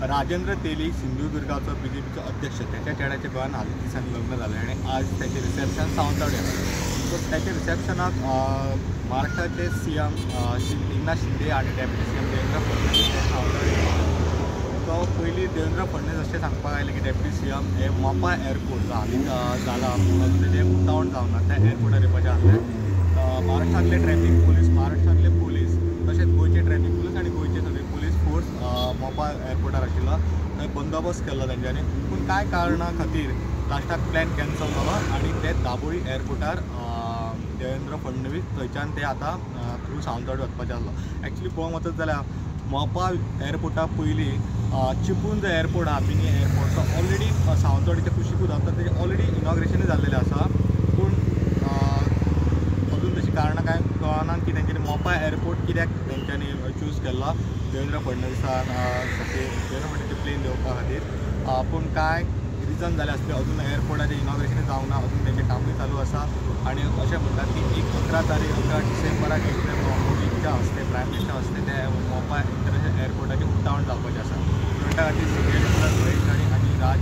राजेंद्र तेली सिंधुदुर्गाचो बीजेपीचो अध्यक्ष त्याच्या चेड्याच्या गोंयान हालींच दिसांनी लग्न जालें आनी आज त्याचें रिसेप्शन सावंतवाडी आसा. सो त्याच्या रिसेप्शनाक महाराष्ट्राचे सीएम एकनाथ शिंदे आनी डेप्युटी सीएम देवेंद्र फडणवीस हे सावंतवाडी. सो पयलीं देवेंद्र फडणवीस अशें सांगपाक आयलें की डेप्युटी सीएम हे मोपा एअरपोर्ट जो हालींच जाला अजून तेजें उक्तावण जावना त्या एअरपोर्टार येवपाचें आसलें. महाराष्ट्रांतले ट्रॅफिक पोलीस, महाराष्ट्रांतले पोलीस तशेंच गोंयचे ट्रॅफिक पोलीस आनी गोंयचे सगळे पोलीस फोर्स मोपा एअरपोर्टार आशिल्लो, थंय बंदोबस्त केल्लो तेंच्यांनी. पूण कांय कारणा खातीर लास्टाक प्लॅन कॅन्सल जालो आनी ते दाबोळी एअरपोर्टार देवेंद्र फडणवीस थंयच्यान ते आतां थ्रू सावंतवाडी वचपाचें आसलो. एक्चुली पळोवंक वचत जाल्यार मोपा एअरपोर्टा पयलीं चिपळूण जो एअरपोर्ट आहा, मिनी एअरपोर्ट, तो ऑलरेडी सावंतवाडीच्या कुशीकूच आसा, तेजें ऑलरेडी इनॉग्रेशनूय जाल्लेलें आसा. पूण अजून तशी कारणां कांय कळना की तेंच्यांनी मोपा एअरपोर्ट कित्याक तेंच्यांनी चूज केल्लो देवेंद्र फडणवीसान देवेंद्र फडणवीसचें प्लेन देंवपा खातीर. पूण कांय रिजन जालें आसलें, अजून एअरपोर्टाचें इनॉग्रेशन जावंक ना, अजून तेंचें कामूय चालू आसा. आनी अशें म्हणटात की एक 11 तारीख 11 डिसेंबराक मोदीच्या हस्ते, प्रायम मिनिस्टर हस्ते ते मोपा इंटरनॅशनल एअरपोर्टाचें उक्तावण जावपाचें आसा. त्या खातीर सिनियर महेश आनी राज